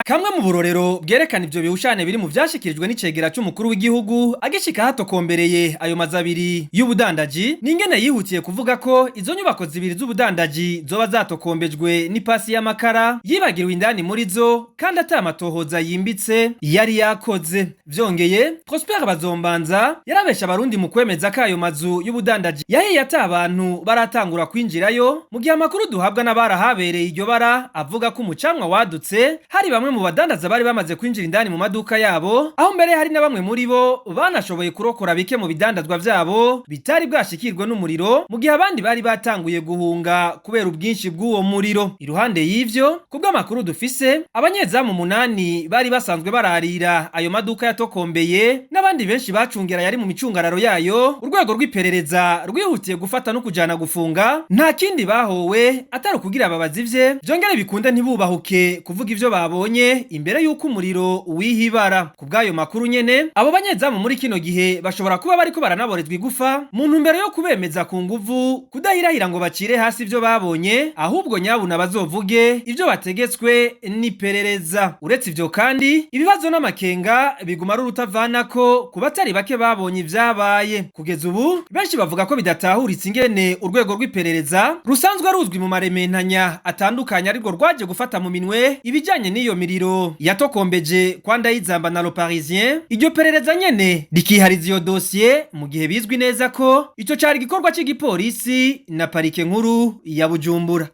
Kamwe mu burorero bwerekana ivyo bihushane biri mu vyashikirijwe n'icegera c'umukuru w'igihugu agishika hatokombereye ayo mazu abiri y'ubudandaji, n'ingene yihutiye kuvuga ko izo nyubako zibiri z'ubudandaji zoba zatokombejwe n'ipasi y'amakara yibagiriwe indani muri zo, kandi ata matohoza yimbitse yari yakoze. Vyongeye, Prosper Bazombanza yarabesha Abarundi mu kwemeza ko ayo mazu y'ubudandaji yahiye ata abantu baratangura kwinjirayo, mu gihe amakuru duhabwa n'abarahabereye iryo bara avuga ko umucanwa wadutse hari bamwe mu badandaza bari bamaze kwinjira indani mu maduka yabo, aho mbere hari na bamwe muri bo banashoboye kurokora bike mu bidandazwa vyabo bitari bwashikirwe n'umuriro, mu gihe abandi bari batanguye guhunga kubera ubwinshi bw'uwo muriro. Iruhande y'ivyo, kubw'amakuru dufise, abanyezamu 8 bari basanzwe bararira ayo maduka yatokombeye n'abandi benshi bacungera yari mu micungararo yayo, urwego rw'iperereza rwihutiye gufata no kujana gufunga. Nta kindi bahowe atari ukugira babazivye vyongere bikunde ntibubahuke kuvuga ivyo babonye imbere y'uko umuriro wihibara. Ku bw'ayo makuru nyene, abo banyezamu muri kino gihe bashobora kuba bariko baranaborezwa igufa mu ntumbero yo kubemeza ku nguvu kudahirahira ngo bacire hasi ivyo babonye, ahubwo nyabuna bazovuge ivyo bategetswe n'iperereza. Uretse ivyo kandi, ibibazo n'amakenga biguma ari urutavanako ku batari bake babonye ivyabaye. Kugeza ubu, benshi bavuga ko bidatahuritse ingene urwego rw'iperereza rusanzwe ruzwi mu marementanya atandukanye arirwo rwaje gufata mu minwe ibijanye n'iyo miriro yatokombeje kwa Ndayizamba na Le Parisien, iryo perereza nyene rikihariza iyo dosiye, mu gihe bizwi neza ko ico cari igikorwa c'igipolisi na parike nkuru ya Bujumbura.